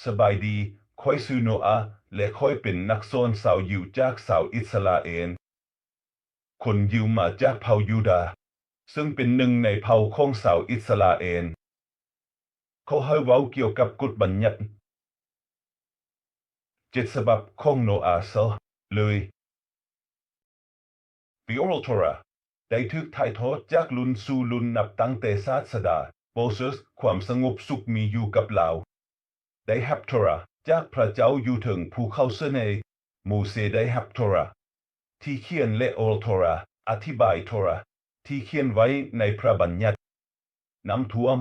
ສະບາຍດີ, ຂ້ອຍຊື່ໂນອາ ແລະ ຂ້ອຍເປັນນັກສອນຊາວຢິວຈາກຊາວອິດສະຣາເອນ. ຄົນຢິວມາຈາກເຜົ່າຢູດາ, ເຊິ່ງເປັນໜຶ່ງໃນເຜົ່າຂອງຊາວອິດສະຣາເອນ. ຂໍໃຫ້ເວົ້າກ່ຽວກັບກົດບັນຍັດເຈັດສະບັບຂອງໂນອາຊໍເລີຍ. The Oral Torah ໄດ້ຖືກຖ່າຍທອດຈາກລຸ້ນສູ່ລຸ້ນນັບຕັ້ງແຕ່ສາດສະດາໂມເຊສ. ຄວາມສະຫງົບສຸກມີຢູ່ກັບລາວ. ໄດ້ຮັບໂທຣາຈາກພຣະເຈົ້າຢູ່ເທິງພູເຂົາຊີນາຍ. ໂມເຊໄດ້ຮັບໂທຣາທີ່ຂຽນ ແລະ Oral Torah ອະທິບາຍໂທຣາທີ່ຂຽນໄວ້ໃນພຣະບັນຍັດ. ນ້ຳຖ້ວມ.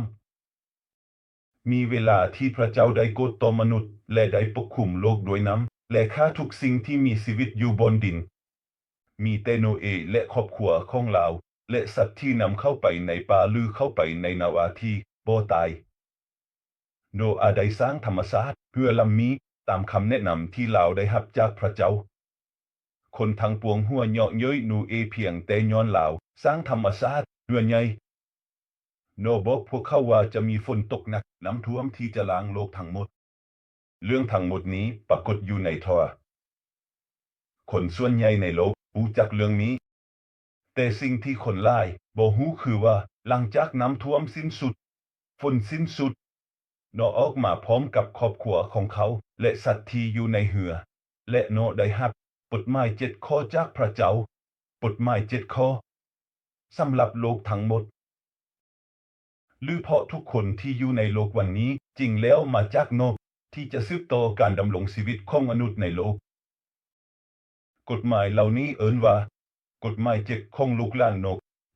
ມີເວລາທີ່ພຣະເຈົ້າໄດ້ໂກດຕໍ່ມະນຸດ ແລະ ໄດ້ປົກຄຸມໂລກດ້ວຍນ້ຳ ແລະ ຂ້າທຸກສິ່ງທີ່ມີຊີວິດຢູ່ບົນດິນ. ມີແຕ່ໂນເອ ແລະ ຄອບຄົວຂອງລາວ ແລະ ສັດທີ່ນຳເຂົ້າໄປໃນປ່າ ຫຼື ເຂົ້າໄປໃນນາວາທີ່ບໍ່ຕາຍ. ໂນອາໄດ້ສ້າງທຳມະຊາດເຮືອລຳນີ້ ຕາມຄຳແນະນຳທີ່ລາວໄດ້ຮັບຈາກພຣະເຈົ້າ. ຄົນທັງປວງຫົວເຍາະເຍີ້ຍໂນເອພຽງແຕ່ຍ້ອນລາວສ້າງທຳມະຊາດເຮືອໃຫຍ່. ໂນບອກພວກເຂົາວ່າຈະມີຝົນຕົກໜັກ, ນ້ຳຖ້ວມທີ່ຈະລ້າງໂລກທັງໝົດ. ເລື່ອງທັງໝົດນີ້ປາກົດຢູ່ໃນໂທຣາ. ຄົນສ່ວນໃຫຍ່ໃນໂລກຮູ້ຈັກເລື່ອງນີ້, ແຕ່ສິ່ງທີ່ຄົນຫຼາຍບໍ່ຮູ້ຄືວ່າ ຫຼັງຈາກນ້ຳຖ້ວມສິ້ນສຸດ, ຝົນສິ້ນສຸດ, ໂນອອກມາພ້ອມກັບຄອບຄົວຂອງເຂົາ ແລະ ສັດທີ່ຢູ່ໃນເຮືອ ແລະ ໂນໄດ້ຮັບກົດໝາຍເຈັດຂໍ້ຈາກພຣະເຈົ້າ, ກົດໝາຍເຈັດຂໍ້ສຳລັບໂລກທັງໝົດ. ຫຼື ເພາະທຸກຄົນທີ່ຢູ່ໃນໂລກວັນນີ້ຈິງແລ້ວມາຈາກໂນ ທີ່ຈະສືບຕໍ່ການດຳລົງຊີວິດຂອງມະນຸດໃນໂລກ. ກົດໝາຍເຫຼົ່ານີ້ເອີ້ນວ່າ ກົດໝາຍເຈັດຂອງລູກຫຼານໂນ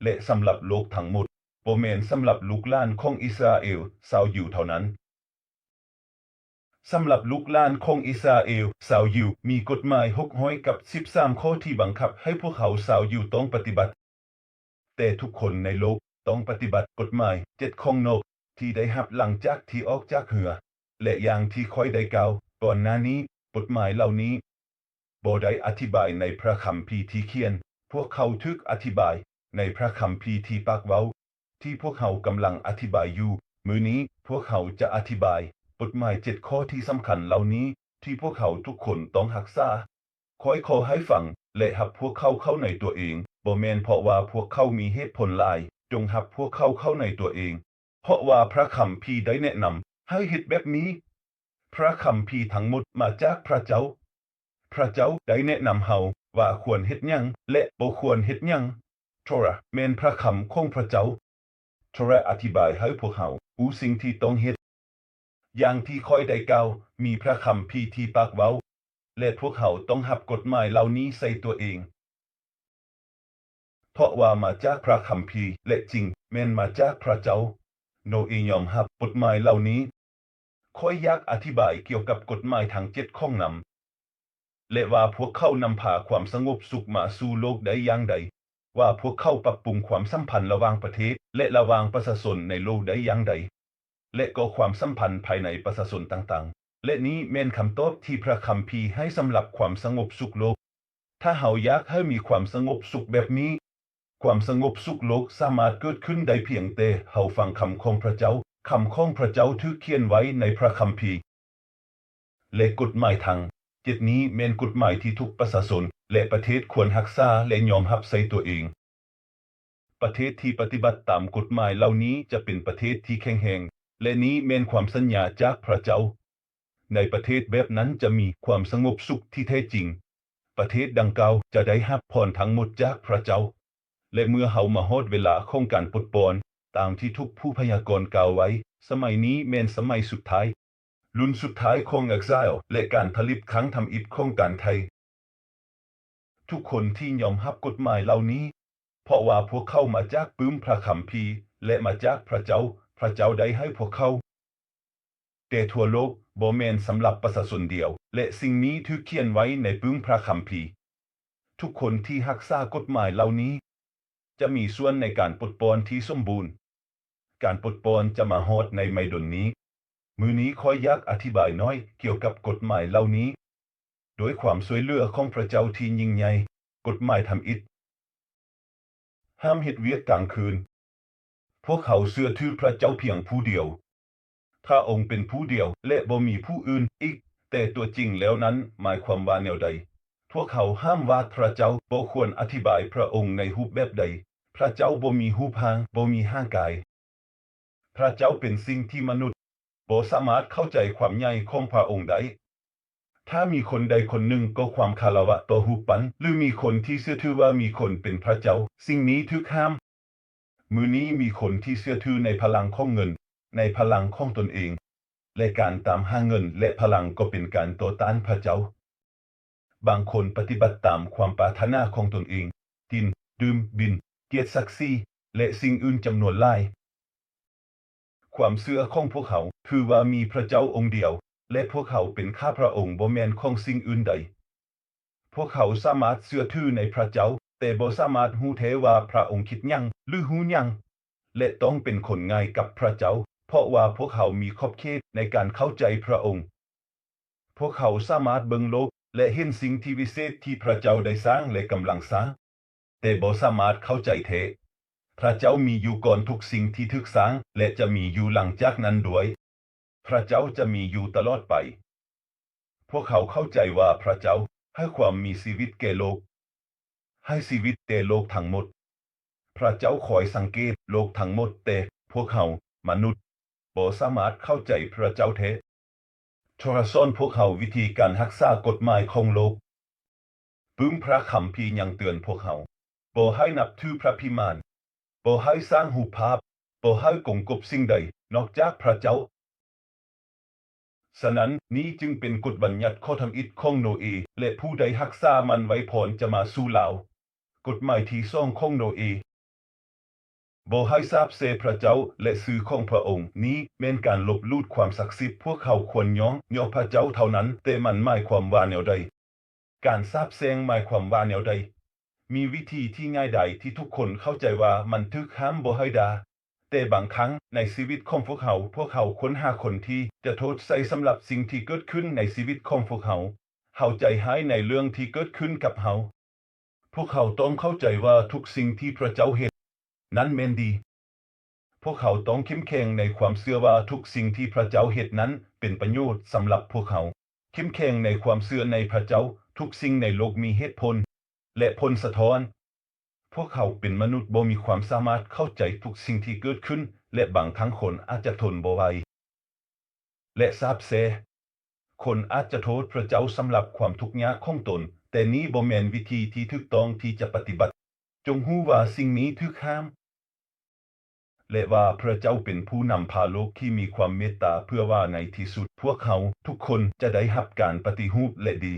ແລະ ສຳລັບໂລກທັງໝົດ, ບໍ່ແມ່ນສຳລັບລູກຫຼານຂອງອິດສະຣາເອວຊາວຢິວເທົ່ານັ້ນ. ສຳລັບລູກຫຼານຂອງອິດສະຣາເອວຊາວຢິວ ມີກົດໝາຍຫົກຮ້ອຍກັບສິບສາມຂໍ້ທີ່ບັງຄັບໃຫ້ພວກເຮົາຊາວຢິວຕ້ອງປະຕິບັດ. ແຕ່ທຸກຄົນໃນໂລກຕ້ອງປະຕິບັດກົດໝາຍເຈັດຂອງໂນ ທີ່ໄດ້ຮັບຫຼັງຈາກທີ່ອອກຈາກເຮືອ. ແລະ ຢ່າງທີ່ຂ້ອຍໄດ້ກ່າວກ່ອນໜ້ານີ້, ກົດໝາຍເຫຼົ່ານີ້ບໍ່ໄດ້ອະທິບາຍໃນພຣະຄຳພີທີ່ຂຽນ. ພວກເຂົາຖືກອະທິບາຍໃນພຣະຄຳພີທີ່ປາກເວົ້າ. ທີ່ພວກເຮົາກຳລັງອະທິບາຍຢູ່. ມື້ນີ້ພວກເຮົາຈະອະທິບາຍກົດໝາຍເຈັດຂໍ້ທີ່ສຳຄັນເຫຼົ່ານີ້ ທີ່ພວກເຮົາທຸກຄົນຕ້ອງຮັກສາ. ຂ້ອຍຂໍໃຫ້ຟັງ ແລະ ຮັບພວກເຂົາເຂົ້າໃນຕົວເອງ. ບໍ່ແມ່ນເພາະວ່າພວກເຂົາມີເຫດຜົນຫຼາຍ, ຈົ່ງຮັບພວກເຂົາເຂົ້າໃນຕົວເອງ. ເພາະວ່າພຣະຄຳພີໄດ້ແນະນຳໃຫ້ເຮັດແບບນີ້. ພຣະຄຳພີທັງໝົດມາຈາກພຣະເຈົ້າ. ພຣະເຈົ້າໄດ້ແນະນຳເຮົາວ່າຄວນເຮັດຫຍັງ ແລະ ບໍ່ຄວນເຮັດຫຍັງ. ໂທຣາແມ່ນພຣະຄຳຂອງພຣະເຈົ້າ. ໂທຣາອະທິບາຍໃຫ້ພວກເຮົາຮູ້ສິ່ງທີ່ຕ້ອງເຮັດ. ຢ່າງທີ່ຂ້ອຍໄດ້ກ່າວ, ມີພຣະຄຳພີທີ່ປາກເວົ້າ ແລະ ພວກເຮົາຕ້ອງຮັບກົດໝາຍເຫຼົ່ານີ້ໃສ່ຕົວເອງ. ເພາະວ່າມາຈາກພຣະຄຳພີ ແລະ ຈິງແມ່ນມາຈາກພຣະເຈົ້າ. ໂນເອຍອມຮັບກົດໝາຍເຫຼົ່ານີ້. ຂ້ອຍຢາກອະທິບາຍກ່ຽວກັບກົດໝາຍທັງເຈັດຂ້ອງນຳ ແລະ ວ່າພວກເຂົານຳພາຄວາມສະຫງົບສຸກມາສູ່ໂລກໄດ້ຢ່າງໃດ, ວ່າພວກເຂົາປັບປຸງຄວາມສຳພັນລະຫວ່າງປະເທດ ແລະ ລະຫວ່າງປະຊາຊົນໃນໂລກໄດ້ຢ່າງໃດ, ແລະ ກໍຄວາມສຳພັນພາຍໃນປະຊາຊົນຕ່າງໆ. ແລະ ນີ້ແມ່ນຄຳຕອບທີ່ພຣະຄຳພີໃຫ້ສຳລັບຄວາມສະຫງົບສຸກໂລກ. ຖ້າເຮົາຢາກໃຫ້ມີຄວາມສະຫງົບສຸກແບບນີ້, ຄວາມສະຫງົບສຸກໂລກສາມາດເກີດຂຶ້ນໄດ້ພຽງແຕ່ເຮົາຟັງຄຳຂອງພຣະເຈົ້າ. ຄຳຂອງພຣະເຈົ້າຖືກຂຽນໄວ້ໃນພຣະຄຳພີ. ແລະ ກົດໝາຍທັງເຈັດນີ້ແມ່ນກົດໝາຍທີ່ທຸກປະຊາຊົນ ແລະ ປະເທດຄວນຮັກສາ ແລະ ຍອມຮັບໃສ່ຕົວເອງ. ປະເທດທີ່ປະຕິບັດຕາມກົດໝາຍເຫຼົ່ານີ້ຈະເປັນປະເທດທີ່ແຂງແຮງ, ແລະ ນີ້ແມ່ນຄວາມສັນຍາຈາກພຣະເຈົ້າ. ໃນປະເທດແບບນັ້ນຈະມີຄວາມສະຫງົບສຸກທີ່ແທ້ຈິງ. ປະເທດດັ່ງກ່າວຈະໄດ້ຮັບພອນທັງໝົດຈາກພຣະເຈົ້າ. ແລະ ເມື່ອເຮົາມາຮອດເວລາຂອງການປົດປ່ອນ, ຕາມທີ່ທຸກຜູ້ພະຍາກອນກ່າວໄວ້, ສະໄໝນີ້ແມ່ນສະໄໝສຸດທ້າຍ, ລຸ້ນສຸດທ້າຍຂອງ exile ແລະ ການຜະລິດຄັ້ງທຳອິດຂອງການໄຖ່. ທຸກຄົນທີ່ຍອມຮັບກົດໝາຍເຫຼົ່ານີ້, ເພາະວ່າພວກເຂົາມາຈາກປຶ້ມພຣະຄຳພີ ແລະ ມາຈາກພຣະເຈົ້າ, ພຣະເຈົ້າໄດ້ໃຫ້ພວກເຂົາ. ແຕ່ທົ່ວໂລກບໍ່ແມ່ນສຳລັບປະຊາຊົນດຽວ, ແລະ ສິ່ງນີ້ຖືກຂຽນໄວ້ໃນປຶ້ມພຣະຄຳພີ. ທຸກຄົນທີ່ຮັກສາກົດໝາຍເຫຼົ່ານີ້ ຈະມີສ່ວນໃນການປົດປ່ອນທີ່ສົມບູນ. ການປົດປ່ອນຈະມາຮອດໃນໄມ່ດົນນີ້. ມື້ນີ້ຂ້ອຍຢາກອະທິບາຍໜ້ອຍກ່ຽວກັບກົດໝາຍເຫຼົ່ານີ້. ດ້ວຍຄວາມຊ່ວຍເຫຼືອຂອງພຣະເຈົ້າທີ່ຍິ່ງໃຫຍ່, ກົດໝາຍທຳອິດ ຫ້າມເຮັດວຽກກາງຄືນ. ພວກເຮົາເຊື່ອຖືພຣະເຈົ້າພຽງຜູ້ດຽວ. ພຣະອົງເປັນຜູ້ດຽວ ແລະ ບໍ່ມີຜູ້ອື່ນອີກ. ແຕ່ຕົວຈິງແລ້ວນັ້ນໝາຍຄວາມວ່າແນວໃດ? ພວກເຮົາຫ້າມວ່າພຣະເຈົ້າບໍ່ຄວນອະທິບາຍພຣະອົງໃນຮູບແບບໃດ. ພຣະເຈົ້າບໍ່ມີຮູບຮ່າງ, ບໍ່ມີຮ່າງກາຍ. ພຣະເຈົ້າເປັນສິ່ງທີ່ມະນຸດບໍ່ສາມາດເຂົ້າໃຈຄວາມໃຫຍ່ຂອງພຣະອົງໄດ້. ຖ້າມີຄົນໃດຄົນໜຶ່ງກໍຄວາມຄາລະວະຕໍ່ຮູບປັ້ນ ຫຼື ມີຄົນທີ່ເຊື່ອຖືວ່າມີຄົນເປັນພຣະເຈົ້າ, ສິ່ງນີ້ຖືກຫ້າມ. ມື້ນີ້ມີຄົນທີ່ເຊື່ອຖືໃນພະລັງຂອງເງິນ, ໃນພະລັງຂອງຕົນເອງ ແລະ ການຕາມຫາເງິນ ແລະ ພະລັງກໍເປັນການຕໍ່ຕ້ານພຣະເຈົ້າ. ບາງຄົນປະຕິບັດຕາມຄວາມປາດຖະໜາຂອງຕົນເອງ, ກິນ, ດື່ມ, ບິນ, ກຽດສັກສີ ແລະ ສິ່ງອື່ນຈຳນວນຫຼາຍ. ຄວາມເຊື່ອຂອງພວກເຮົາຖືວ່າມີພຣະເຈົ້າອົງດຽວ ແລະ ພວກເຮົາເປັນຂ້າພຣະອົງ, ບໍ່ແມ່ນຂອງສິ່ງອື່ນໃດ. ພວກເຮົາສາມາດເຊື່ອຖືໃນພຣະເຈົ້າ, ແຕ່ບໍ່ສາມາດຮູ້ແທ້ວ່າພຣະອົງຄິດຫຍັງ ຫຼື ຮູ້ຫຍັງ, ແລະ ຕ້ອງເປັນຄົນງ່າຍກັບພຣະເຈົ້າ, ເພາະວ່າພວກເຮົາມີຂອບເຂດໃນການເຂົ້າໃຈພຣະອົງ. ພວກເຮົາສາມາດເບິ່ງໂລກ ແລະ ເຫັນສິ່ງທີ່ວິເສດທີ່ພຣະເຈົ້າໄດ້ສ້າງ ແລະ ກຳລັງສ້າງ, ແຕ່ບໍ່ສາມາດເຂົ້າໃຈແທ້. ພຣະເຈົ້າມີຢູ່ກ່ອນທຸກສິ່ງທີ່ຖືກສ້າງ ແລະ ຈະມີຢູ່ຫຼັງຈາກນັ້ນດ້ວຍ. ພຣະເຈົ້າຈະມີຢູ່ຕະຫຼອດໄປ. ພວກເຮົາເຂົ້າໃຈວ່າພຣະເຈົ້າໃຫ້ຄວາມມີຊີວິດແກ່ໂລກ, ໃຫ້ຊີວິດແກ່ໂລກທັງໝົດ. ພຣະເຈົ້າຄອຍສັງເກດໂລກທັງໝົດ, ແຕ່ພວກເຮົາ, ມະນຸດ, ບໍ່ສາມາດເຂົ້າໃຈພຣະເຈົ້າແທ້. ໂທລະສອນພວກເຮົາວິທີການຮັກສາກົດໝາຍຂອງໂລກ. ປຶ້ມພຣະຄຳພີຍັງເຕືອນພວກເຮົາ, ບໍ່ໃຫ້ນັບຖືພຣະພິມານ, ບໍ່ໃຫ້ສ້າງຮູບພາບ, ບໍ່ໃຫ້ກົງກົບສິ່ງໃດນອກຈາກພຣະເຈົ້າ. ສະນັ້ນ, ນີ້ຈຶ່ງເປັນກົດບັນຍັດຂໍ້ທຳອິດຂອງໂນເອ ແລະ ຜູ້ໃດຮັກສາມັນໄວ້ພອນຈະມາສູ່ລາວ. ກົດໝາຍທີສອງຂອງໂນເອ. ບໍ່ໃຫ້ສາບແຊ່ພຣະເຈົ້າ ແລະ ຊື່ຂອງພຣະອົງ. ນີ້ແມ່ນການລົບລູດຄວາມສັກສິດ. ພວກເຮົາຄວນຍ້ອງຍໍພຣະເຈົ້າເທົ່ານັ້ນ, ແຕ່ມັນໝາຍຄວາມວ່າແນວໃດ? ການສາບແຊ່ງໝາຍຄວາມວ່າແນວໃດ? ມີວິທີທີ່ງ່າຍດາຍທີ່ທຸກຄົນເຂົ້າໃຈວ່າມັນຖືກຫ້າມບໍ່ໃຫ້ດ່າ. ແຕ່ບາງຄັ້ງໃນຊີວິດຂອງພວກເຮົາ, ພວກເຮົາຄົ້ນຫາຄົນທີ່ຈະໂທດໃສ່ສຳລັບສິ່ງທີ່ເກີດຂຶ້ນໃນຊີວິດຂອງພວກເຮົາ. ເຮົາໃຈຮ້າຍໃນເລື່ອງທີ່ເກີດຂຶ້ນກັບເຮົາ. ພວກເຮົາຕ້ອງເຂົ້າໃຈວ່າທຸກສິ່ງທີ່ພຣະເຈົ້າເຮັດນັ້ນແມ່ນດີ. ພວກເຮົາຕ້ອງເຂັ້ມແຂງໃນຄວາມເຊື່ອວ່າທຸກສິ່ງທີ່ພຣະເຈົ້າເຮັດນັ້ນເປັນປະໂຫຍດສຳລັບພວກເຮົາ. ເຂັ້ມແຂງໃນຄວາມເຊື່ອໃນພຣະເຈົ້າ. ທຸກສິ່ງໃນໂລກມີເຫດຜົນ ແລະ ຜົນສະທ້ອນ. ພວກເຮົາເປັນມະນຸດບໍ່ມີຄວາມສາມາດເຂົ້າໃຈທຸກສິ່ງທີ່ເກີດຂຶ້ນ ແລະ ບາງຄັ້ງຄົນອາດຈະທົນບໍ່ໄຫວ ແລະ ສາບແຊ່. ຄົນອາດຈະໂທດພຣະເຈົ້າສຳລັບຄວາມທຸກຍາກຂອງຕົນ, ແຕ່ນີ້ບໍ່ແມ່ນວິທີທີ່ຖືກຕ້ອງທີ່ຈະປະຕິບັດ. ຈົ່ງຮູ້ວ່າສິ່ງນີ້ຖືກຫ້າມ ແລະ ວ່າພຣະເຈົ້າເປັນຜູ້ນຳພາໂລກທີ່ມີຄວາມເມດຕາ ເພື່ອວ່າໃນທີ່ສຸດພວກເຮົາທຸກຄົນຈະໄດ້ຮັບການປະຕິຮູບ ແລະ ດີ.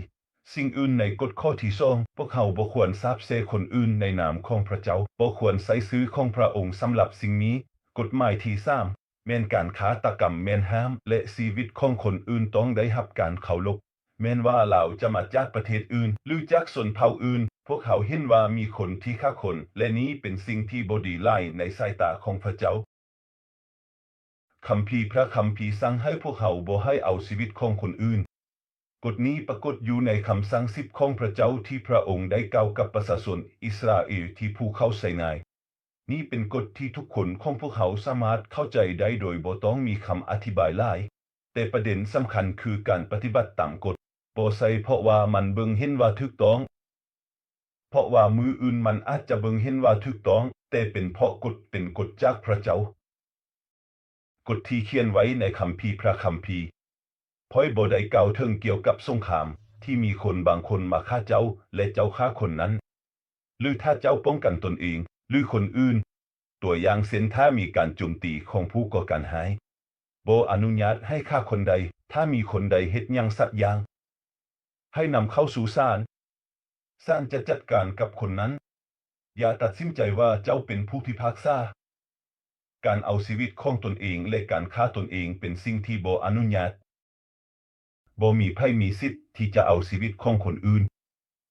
ສິ່ງອື່ນໃນກົດຂໍ້ທີສອງ, ພວກເຮົາບໍ່ຄວນສາບແຊ່ຄົນອື່ນໃນນາມຂອງພຣະເຈົ້າ, ບໍ່ຄວນໃຊ້ຊື່ຂອງພຣະອົງສຳລັບສິ່ງນີ້. ກົດໝາຍທີສາມ ແມ່ນການຄາດຕະກຳແມ່ນຫ້າມ ແລະ ຊີວິດຂອງຄົນອື່ນຕ້ອງໄດ້ຮັບການເຄົາລົບ. ແມ່ນວ່າລາວຈະມາຈາກປະເທດອື່ນ ຫຼື ຈາກຊົນເຜົ່າອື່ນ, ພວກເຮົາເຫັນວ່າມີຄົນທີ່ຂ້າຄົນ ແລະ ນີ້ເປັນສິ່ງທີ່ບໍ່ດີຫຼາຍໃນສາຍຕາຂອງພຣະເຈົ້າ. ຄຳພີພຣະຄຳພີສັ່ງໃຫ້ພວກເຮົາບໍ່ໃຫ້ເອົາຊີວິດຂອງຄົນອື່ນ. ກົດນີ້ປາກົດຢູ່ໃນຄຳສັ່ງສິບຂອງພຣະເຈົ້າທີ່ພຣະອົງໄດ້ກ່າວກັບປະຊາຊົນອິດສະຣາເອລທີ່ພູເຂົາໄຊນາຍ. ນີ້ເປັນກົດທີ່ທຸກຄົນຂອງພວກເຮົາສາມາດເຂົ້າໃຈໄດ້ໂດຍບໍ່ຕ້ອງມີຄຳອະທິບາຍຫຼາຍ, ແຕ່ປະເດັນສຳຄັນຄືການປະຕິບັດຕາມກົດ, ບໍ່ໃຊ່ເພາະວ່າມັນເບິ່ງເຫັນວ່າຖືກຕ້ອງ, ເພາະວ່າມື້ອື່ນມັນອາດຈະເບິ່ງເຫັນວ່າຖືກຕ້ອງ, ແຕ່ເປັນເພາະກົດເປັນກົດຈາກພຣະເຈົ້າ. ກົດທີ່ຂຽນໄວ້ໃນຄຳພີພຣະຄຳພີ. ຂ້ອຍບໍ່ໄດ້ກ່າວເຖິງກ່ຽວກັບສົງຄາມທີ່ມີຄົນບາງຄົນມາຂ້າເຈົ້າ ແລະ ເຈົ້າຂ້າຄົນນັ້ນ, ຫຼື ຖ້າເຈົ້າປ້ອງກັນຕົນເອງ ຫຼື ຄົນອື່ນ, ຕົວຢ່າງເຊັ່ນ ຖ້າມີການໂຈມຕີຂອງຜູ້ກໍ່ການຮ້າຍ, ບໍ່ອະນຸຍາດໃຫ້ຂ້າຄົນໃດ, ຖ້າມີຄົນໃດເຮັດຫຍັງສັກຢ່າງ, ໃຫ້ນຳເຂົ້າສູ່ສານ. ສານຈະຈັດການກັບຄົນນັ້ນ. ຢ່າຕັດສິນໃຈວ່າເຈົ້າເປັນຜູ້ພິພາກສາ. ການເອົາຊີວິດຂອງຕົນເອງ ແລະ ການຂ້າຕົນເອງເປັນສິ່ງທີ່ບໍ່ອະນຸຍາດ. ບໍ່ມີໃຜມີສິດທີ່ຈະເອົາຊີວິດຂອງຄົນອື່ນ,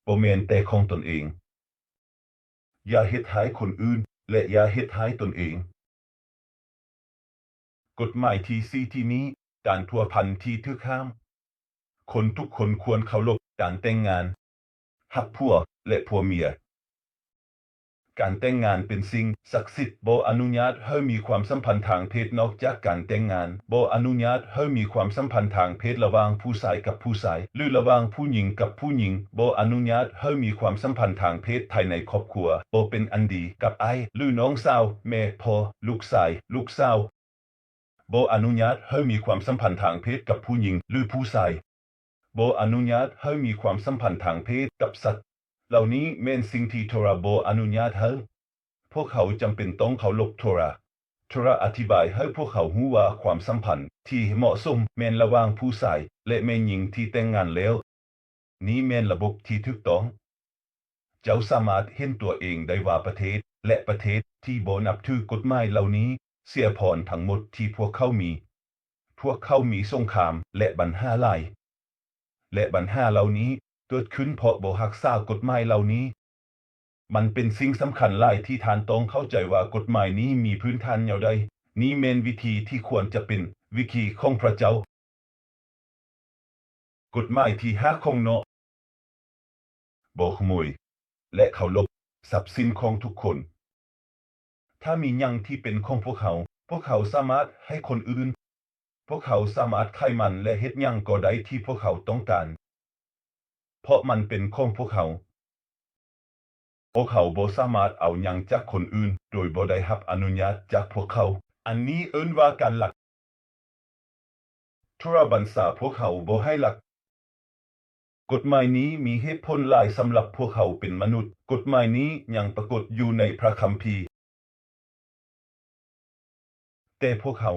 ບໍ່ແມ່ນແຕ່ຂອງຕົນເອງ. ຢ່າເຮັດຮ້າຍຄົນອື່ນ ແລະ ຢ່າເຮັດຮ້າຍຕົນເອງ. ກົດໝາຍທີສີ່ທີ່ມີການພົວພັນທີ່ຖືກຫ້າມ. ຄົນທຸກຄົນຄວນເຄົາລົບການແຕ່ງງານ, ຮັກຜົວ ແລະ ຜົວເມຍ. ການແຕ່ງງານເປັນສິ່ງສັກສິດ, ບໍ່ອະນຸຍາດໃຫ້ມີຄວາມສຳພັນທາງເພດນອກຈາກການແຕ່ງງານ, ບໍ່ອະນຸຍາດໃຫ້ມີຄວາມສຳພັນທາງເພດລະຫວ່າງຜູ້ຊາຍກັບຜູ້ຊາຍ ຫຼື ລະຫວ່າງຜູ້ຍິງກັບຜູ້ຍິງ, ບໍ່ອະນຸຍາດໃຫ້ມີຄວາມສຳພັນທາງເພດພາຍໃນຄອບຄົວ, ບໍ່ເປັນອັນດີກັບອ້າຍ ຫຼື ນ້ອງສາວ, ແມ່, ພໍ່, ລູກຊາຍ, ລູກສາວ, ບໍ່ອະນຸຍາດໃຫ້ມີຄວາມສຳພັນທາງເພດກັບຜູ້ຍິງ ຫຼື ຜູ້ຊາຍ, ບໍ່ອະນຸຍາດໃຫ້ມີຄວາມສຳພັນທາງເພດກັບສັດ. ເຫຼົ່ານີ້ແມ່ນສິ່ງທີ່ໂທຣາບໍ່ອະນຸຍາດໃຫ້. ພວກເຮົາຈຳເປັນຕ້ອງເຄົາລົບໂທຣາ. ໂທຣາອະທິບາຍໃຫ້ພວກເຮົາຮູ້ວ່າຄວາມສຳພັນທີ່ເໝາະສົມແມ່ນລະຫວ່າງຜູ້ຊາຍ ແລະ ແມ່ຍິງທີ່ແຕ່ງງານແລ້ວ. ນີ້ແມ່ນລະບົບທີ່ຖືກຕ້ອງ. ເຈົ້າສາມາດເຫັນຕົວເອງໄດ້ວ່າປະເທດ ແລະ ປະເທດທີ່ບໍ່ນັບຖືກົດໝາຍເຫຼົ່ານີ້ ເສຍພອນທັງໝົດທີ່ພວກເຂົາມີ. ພວກເຂົາມີສົງຄາມ ແລະ ບັນຫາຫຼາຍ. ແລະ ບັນຫາເຫຼົ່ານີ້ເກີດຂຶ້ນເພາະບໍ່ຮັກສາກົດໝາຍເຫຼົ່ານີ້. ມັນເປັນສິ່ງສຳຄັນຫຼາຍທີ່ທ່ານຕ້ອງເຂົ້າໃຈວ່າກົດໝາຍນີ້ມີພື້ນຖານແນວໃດ. ນີ້ແມ່ນວິທີທີ່ຄວນຈະເປັນ, ວິທີຂອງພຣະເຈົ້າ. ກົດໝາຍທີຫ້າຂອງເນາະ ບໍ່ຂະໂມຍ ແລະ ເຄົາລົບຊັບສິນຂອງທຸກຄົນ. ຖ້າມີຫຍັງທີ່ເປັນຂອງພວກເຮົາ, ພວກເຮົາສາມາດໃຫ້ຄົນອື່ນ. ພວກເຮົາສາມາດຂາຍມັນ ແລະ ເຮັດຫຍັງກໍໄດ້ທີ່ພວກເຮົາຕ້ອງການ, ເພາະມັນເປັນຂອງພວກເຮົາ. ພວກເຮົາບໍ່ສາມາດເອົາຫຍັງຈາກຄົນອື່ນໂດຍບໍ່ໄດ້ຮັບອະນຸຍາດຈາກພວກເຂົາ. ອັນນີ້ເອີ້ນວ່າການລັກ. ໂທຣາບັນຊາພວກເຮົາບໍ່ໃຫ້ລັກ. ກົດໝາຍນີ້ມີເຫດຜົນຫຼາຍສຳລັບພວກເຮົາເປັນມະນຸດ. ກົດໝາຍນີ້ຍັງປາກົດຢູ່ໃນພຣະຄຳພີ. ແຕ່ພວກເຮົາ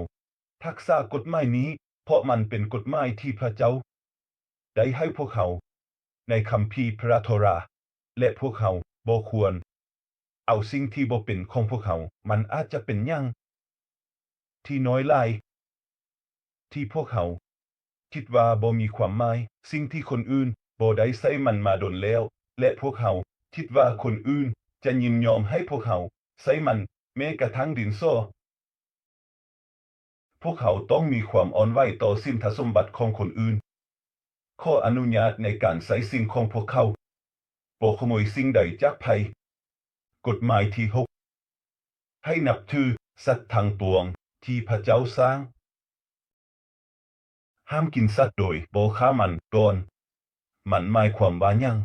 ຮັກສາກົດໝາຍນີ້ ເພາະມັນເປັນກົດໝາຍທີ່ພຣະເຈົ້າໄດ້ໃຫ້ພວກເຮົາໃນຄຳພີພຣະໂທຣາ, ແລະ ພວກເຮົາບໍ່ຄວນເອົາສິ່ງທີ່ບໍ່ເປັນຂອງພວກເຮົາ. ມັນອາດຈະເປັນຫຍັງ ທີ່ນ້ອຍຫຼາຍ ທີ່ພວກເຮົາຄິດວ່າບໍ່ມີຄວາມໝາຍ, ສິ່ງທີ່ຄົນອື່ນບໍ່ໄດ້ໃຊ້ມັນມາດົນແລ້ວ ແລະ ພວກເຮົາຄິດວ່າຄົນອື່ນຈະຍິນຍອມໃຫ້ພວກເຮົາໃຊ້ມັນ, ແມ້ກະທັ່ງດິນສໍ. ພວກເຮົາຕ້ອງມີຄວາມອ່ອນໄຫວຕໍ່ສິນທະສົມບັດຂອງຄົນອື່ນ. ຂໍອະນຸຍາດໃນການໃຊ້ສິ່ງຂອງພວກເຂົາ. ບໍ່ຂະໂມຍສິ່ງໃດຈາກໃຜ. ກົດໝາຍທີຫົກ ໃຫ້ນັບຖືສັດທັງປວງທີ່ພຣະເຈົ້າສ້າງ. ຫ້າມກິນສັດໂດຍບໍ່ຂ້າມັນກ່ອນ. ມັນໝາຍຄວາມວ່າຫຍັງ?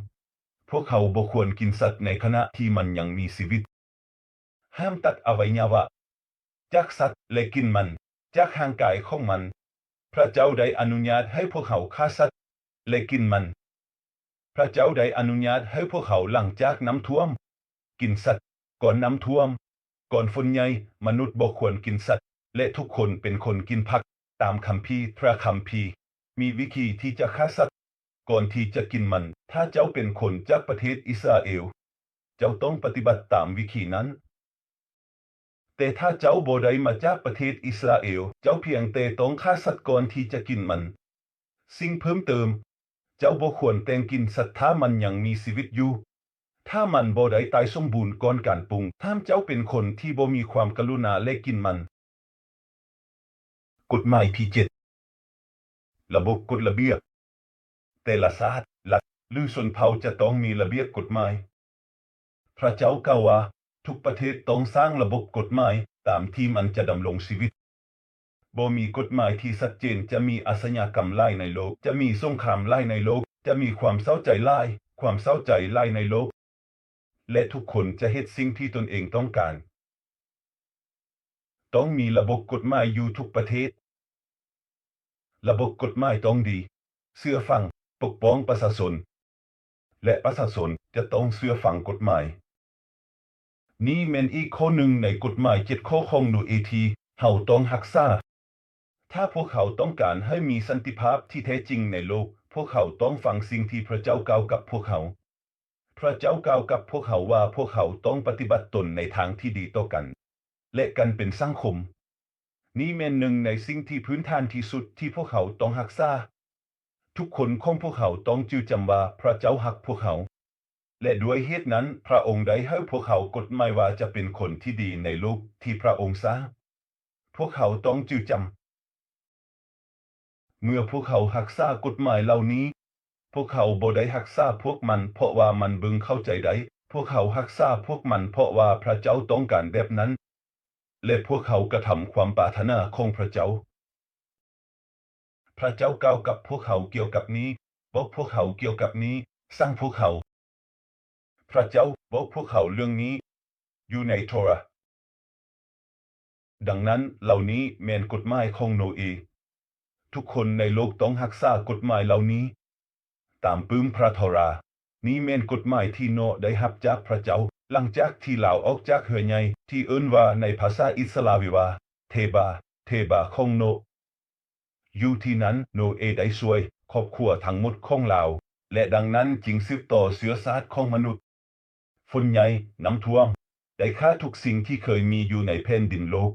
ພວກເຮົາບໍ່ຄວນກິນສັດໃນຂະນະທີ່ມັນຍັງມີຊີວິດ. ຫ້າມຕັດອະໄວຍະວະຈາກສັດ ແລະ ກິນມັນຈາກຮ່າງກາຍຂອງມັນ. ພຣະເຈົ້າໄດ້ອະນຸຍາດໃຫ້ພວກເຮົາຂ້າສັດ ແລະ ກິນມັນ. ພຣະເຈົ້າໄດ້ອະນຸຍາດໃຫ້ພວກເຮົາຫຼັງຈາກນ້ຳຖ້ວມ ກິນສັດ. ກ່ອນນ້ຳຖ້ວມ, ກ່ອນຝົນໃຫຍ່, ມະນຸດບໍ່ຄວນກິນສັດ ແລະ ທຸກຄົນເປັນຄົນກິນຜັກ. ຕາມຄຳພີ, ພຣະຄຳພີມີວິທີທີ່ຈະຂ້າສັດກ່ອນທີ່ຈະກິນມັນ. ຖ້າເຈົ້າເປັນຄົນຈາກປະເທດອິດສະຣາເອວ, ເຈົ້າຕ້ອງປະຕິບັດຕາມວິທີນັ້ນ. ແຕ່ຖ້າເຈົ້າບໍ່ໄດ້ມາຈາກປະເທດອິດສະຣາເອວ, ເຈົ້າພຽງແຕ່ຕ້ອງຂ້າສັດກ່ອນທີ່ຈະກິນມັນ. ສິ່ງເພີ່ມເຕີມ, ເຈົ້າບໍ່ຄວນແຕ່ງກິນສັດຖ້າມັນຍັງມີຊີວິດຢູ່, ຖ້າມັນບໍ່ໄດ້ຕາຍສົມບູນກ່ອນການປຸງ. ຖ້າເຈົ້າເປັນຄົນທີ່ບໍ່ມີຄວາມກະລຸນາ ແລະ ກິນມັນ. ກົດໝາຍທີເຈັດ ລະບົບກົດລະບຽບ. ແຕ່ລະຊາດ, ລັດ ຫຼື ຊົນເຜົ່າຈະຕ້ອງມີລະບຽບກົດໝາຍ. ພຣະເຈົ້າກ່າວວ່າ ທຸກປະເທດຕ້ອງສ້າງລະບົບກົດໝາຍຕາມທີ່ມັນຈະດຳລົງຊີວິດ. ບໍ່ມີກົດໝາຍທີ່ຊັດເຈນ, ຈະມີອາຊະຍາກຳຫຼາຍໃນໂລກ, ຈະມີສົງຄາມຫຼາຍໃນໂລກ, ຈະມີຄວາມເສົ້າໃຈຫຼາຍ, ຄວາມເສົ້າໃຈຫຼາຍໃນໂລກ ແລະ ທຸກຄົນຈະເຮັດສິ່ງທີ່ຕົນເອງຕ້ອງການ. ຕ້ອງມີລະບົບກົດໝາຍຢູ່ທຸກປະເທດ. ລະບົບກົດໝາຍຕ້ອງດີ, ເຊື່ອຟັງ, ປົກປ້ອງປະຊາຊົນ ແລະ ປະຊາຊົນຈະຕ້ອງເຊື່ອຟັງກົດໝາຍ. ນີ້ແມ່ນອີກຂໍ້ໜຶ່ງໃນກົດໝາຍເຈັດຂໍ້ຂອງໂນເອທີ່ເຮົາຕ້ອງຮັກສາ. ຖ້າພວກເຮົາຕ້ອງການໃຫ້ມີສັນຕິພາບທີ່ແທ້ຈິງໃນໂລກ, ພວກເຮົາຕ້ອງຟັງສິ່ງທີ່ພຣະເຈົ້າກ່າວກັບພວກເຮົາ. ພຣະເຈົ້າກ່າວກັບພວກເຮົາວ່າພວກເຮົາຕ້ອງປະຕິບັດຕົນໃນທາງທີ່ດີຕໍ່ກັນ ແລະ ກັນເປັນສັງຄົມ. ນີ້ແມ່ນໜຶ່ງໃນສິ່ງທີ່ພື້ນຖານທີ່ສຸດທີ່ພວກເຮົາຕ້ອງຮັກສາ. ທຸກຄົນຂອງພວກເຮົາຕ້ອງຈື່ຈຳວ່າພຣະເຈົ້າຮັກພວກເຮົາ ແລະ ດ້ວຍເຫດນັ້ນ ພຣະອົງໄດ້ໃຫ້ພວກເຮົາກົດໝາຍວ່າຈະເປັນຄົນທີ່ດີໃນໂລກທີ່ພຣະອົງສ້າງ. ພວກເຮົາຕ້ອງຈື່ຈຳ ເມື່ອພວກເຮົາຮັກສາກົດໝາຍເຫຼົ່ານີ້, ພວກເຮົາບໍ່ໄດ້ຮັກສາພວກມັນເພາະວ່າມັນເບິ່ງເຂົ້າໃຈໄດ້, ພວກເຮົາຮັກສາພວກມັນ ເພາະວ່າພຣະເຈົ້າຕ້ອງການແບບນັ້ນ, ແລະ ພວກເຮົາກະທຳຄວາມປາດຖະໜາຂອງພຣະເຈົ້າ. ພຣະເຈົ້າກ່າວກັບພວກເຮົາກ່ຽວກັບນີ້, ບອກພວກເຮົາກ່ຽວກັບນີ້, ສັ່ງພວກເຮົາ. ພຣະເຈົ້າບອກພວກເຮົາເລື່ອງນີ້ຢູ່ໃນໂທຣາ. ດັ່ງນັ້ນ, ເຫຼົ່ານີ້ແມ່ນກົດໝາຍຂອງໂນເອ. ທຸກຄົນໃນໂລກຕ້ອງຮັກສາກົດໝາຍເຫຼົ່ານີ້ ຕາມປຶ້ມພຣະໂທຣາ. ນີ້ແມ່ນກົດໝາຍທີ່ໂນໄດ້ຮັບຈາກພຣະເຈົ້າ ຫຼັງຈາກທີ່ລາວອອກຈາກເຮືອໃຫຍ່ ທີ່ເອີ້ນວ່າໃນພາສາອິດສະລາເວວ່າ ເທບາ, ເທບາຂອງໂນ. ຢູ່ທີ່ນັ້ນ, ໂນເອໄດ້ຊ່ວຍຄອບຄົວທັງໝົດຂອງລາວ ແລະ ດັ່ງນັ້ນຈຶ່ງສືບຕໍ່ເຊື້ອຊາດຂອງມະນຸດ. ຝົນໃຫຍ່, ນ້ຳຖ້ວມ ໄດ້ຂ້າທຸກສິ່ງທີ່ເຄີຍມີຢູ່ໃນແຜ່ນດິນໂລກ.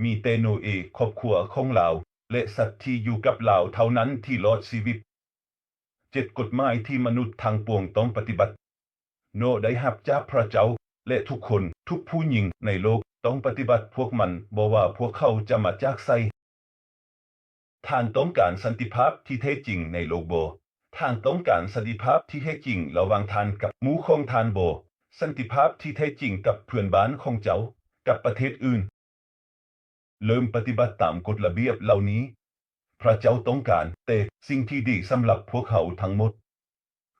ມີແຕ່ໂນເອ, ຄອບຄົວຂອງລາວ ແລະ ສັດທີ່ຢູ່ກັບລາວເທົ່ານັ້ນທີ່ລອດຊີວິດ. ເຈັດ ກົດໝາຍທີ່ມະນຸດທັງປວງຕ້ອງປະຕິບັດ. ໂນໄດ້ຮັບຈາກພຣະເຈົ້າ ແລະ ທຸກຄົນ, ທຸກຜູ້ຍິງໃນໂລກຕ້ອງປະຕິບັດພວກມັນ, ບໍ່ວ່າພວກເຂົາຈະມາຈາກໃສ. ທ່ານຕ້ອງການສັນຕິພາບທີ່ແທ້ຈິງໃນໂລກບໍ່? ທ່ານຕ້ອງການສັນຕິພາບທີ່ແທ້ຈິງລະຫວ່າງທ່ານກັບໝູ່ຂອງທ່ານບໍ່? ສັນຕິພາບທີ່ແທ້ຈິງກັບເພື່ອນບ້ານຂອງເຈົ້າ, ກັບປະເທດອື່ນ? ເລີ່ມປະຕິບັດຕາມກົດລະບຽບເຫຼົ່ານີ້. ພຣະເຈົ້າຕ້ອງການແຕ່ສິ່ງທີ່ດີສຳລັບພວກເຮົາທັງໝົດ.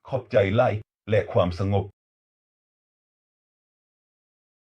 ຂອບໃຈຫຼາຍ ແລະ ຄວາມສະຫງົບ.